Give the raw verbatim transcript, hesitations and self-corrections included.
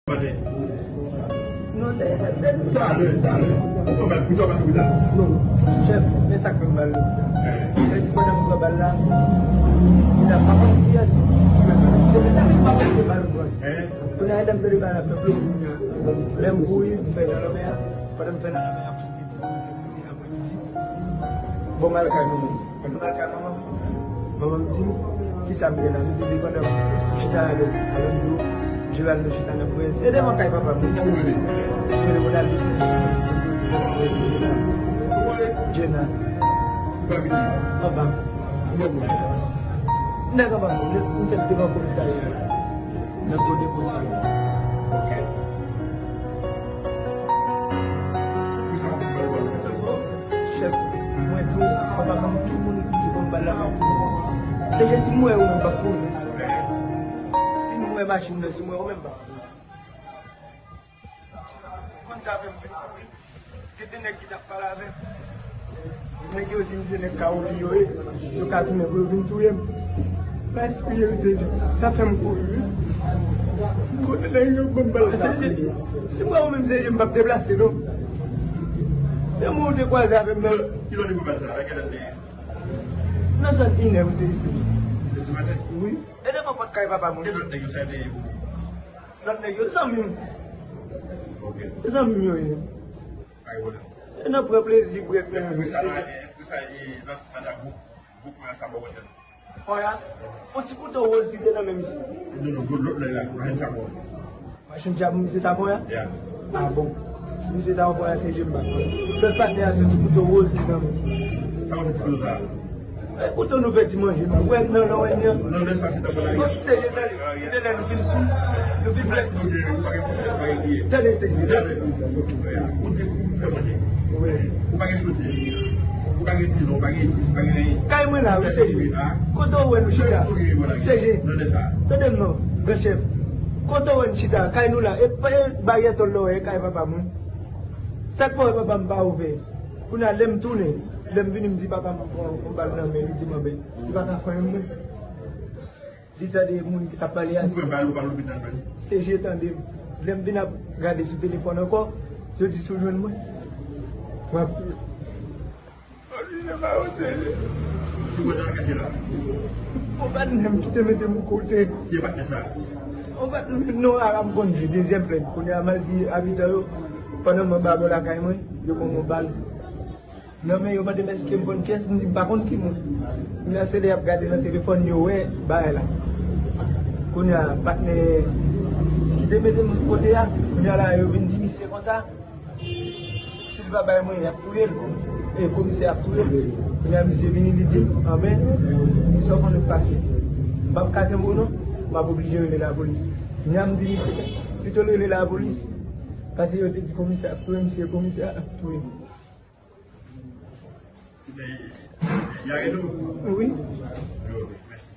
Non, se talè, talè. Ou pran bal, ou pran bal lopital? Non, chèf, men sa k fè m ba l lopital. Chèf di pandan m pran bal la, li t ap pa konn kiyès. Se lè m pa konn se bal m pran. Kounye a, lè m tande bal la fè plou, lè m kouri, m fè nan lanmè a. Pandan m fè nan lanmè a, bon, m al kay manman m. Pandan m al kay manman m, manman m di m, "Kisa m gen la?" M di li, "Pandan m chita avèk Alando, Gerald, nou chita nan pwen." E devan kay papa m, wi. Kòman w rele? M rele Ronaldo Celestino. Jenna. Anba m. Nèg anba m, m fèt devan komisarya a. Nan gwo depo sa yo. Ok. Pou sa, ou pral wè lopital. Chèf, mwen tou, mwen pa konn ki moun ki konn bal la, m ap kouri. Se jis si m wè ou, m p ap kouri. Si m wè machin nan, si m wè ou menm, m p ap kouri. Konn sa fè m vin kouri. Gen de nèg ki t ap pale avè m. Nèg yo di m se nèg Kawopi yo ye. Yo ka tounen pou yo vin touye m. Pa espere yo te di. Sa fè m kouri, wi. Kote nèg yo ban m bal sa? Si m wè ou menm se je, m p ap deplase, non. Menm ou te kwaze avè m nan. Kilè w te pran bal sa? A kèlè l te ye? Nan zòn inè ou te isit. Demen maten? Wi. E devan pòt kay papa mwen. E lòt nèg yo sa te ye pou ou? Lòt nèg yo zanmi m. Ok. Se zanmi m yo ye. Pa gen pwoblèm. E nan pran plezi, bwè, bwè. Pou sa, pou sa, e, nan ti manda gwoup, gwoup mwen sa ba w antèn. Pon a, yon ti kouto woz ki te nan men misye. Non, non, lòt, lòt la, la, pa gen sa bon. Machin djab misye ta pran ya? Ya. Ah bon. Si misye ta pran ya, se je m pa pran. Lòt patnè a se ti kouto woz li nan men. Sa w di ti kouto sa? E kouto nou fè ti manje, nou wè nan lè wè nyan. Non, lè sa se ta pran la. Bon, se je tande. Kite lè nou fin sou. Nou fin fè. Tande se je. Ou di pou fè manje. Wi. Ou pa gen soti. Ou pa gen pilon, ou pa gen epis, ou pa gen anyen. Kay mwen la, wi, se je. Kote w wè nou chita? Se je. Tande m non, gran chèf. Kote w wè n chita? Kay nou la. E pa, e baryè tòl la w wè, e kay papa m wi. Sa k fè w wè papa m pa ouvè? Kounye a, lè m tounen, lè m vini, m di papa m pran yon bal nan men, li di m anben, li pa ka fè anyen mwen. Li tande moun ki t ap pale a. Ou pran bal, ou pa lopital, man. Se je tande m. Lè m vin ap gade sou telefòn ankò, yo di si w jwenn mwen, mwen ap touye w. Ou jije pa yo se je. Ki kote w kache la? Yon patnè m ki te mete m kote. Ki patnè sa? Yon patnè m, non, a, a m konn jwe dezyèm plèn. Kounye a, m al di abitan yo, pandan m anba bò lakay mwen, yo ban m yon bal. Nan men yo mande m èske m konn kiyès, m di m pa konn ki moun. Kounye a se lè y ap gade nan telefòn yo wè bagay la. Kounye a patnè ki te mete m kote a, kounye a la yo vin di misye konsa, si l pa bay mwen y ap touye l. E komisè ap touye l. Kounye a misye vini li di m, anben, sa w konnen k pase. M p ap ka kenbe w non, m ap oblije rele lapolis. Kounye a m di misye, pito l rele lapolis, paske yo te di komisè ap touye misye, komisè ap touye m. Men, y a rezon. Wi. Yo, mèsi.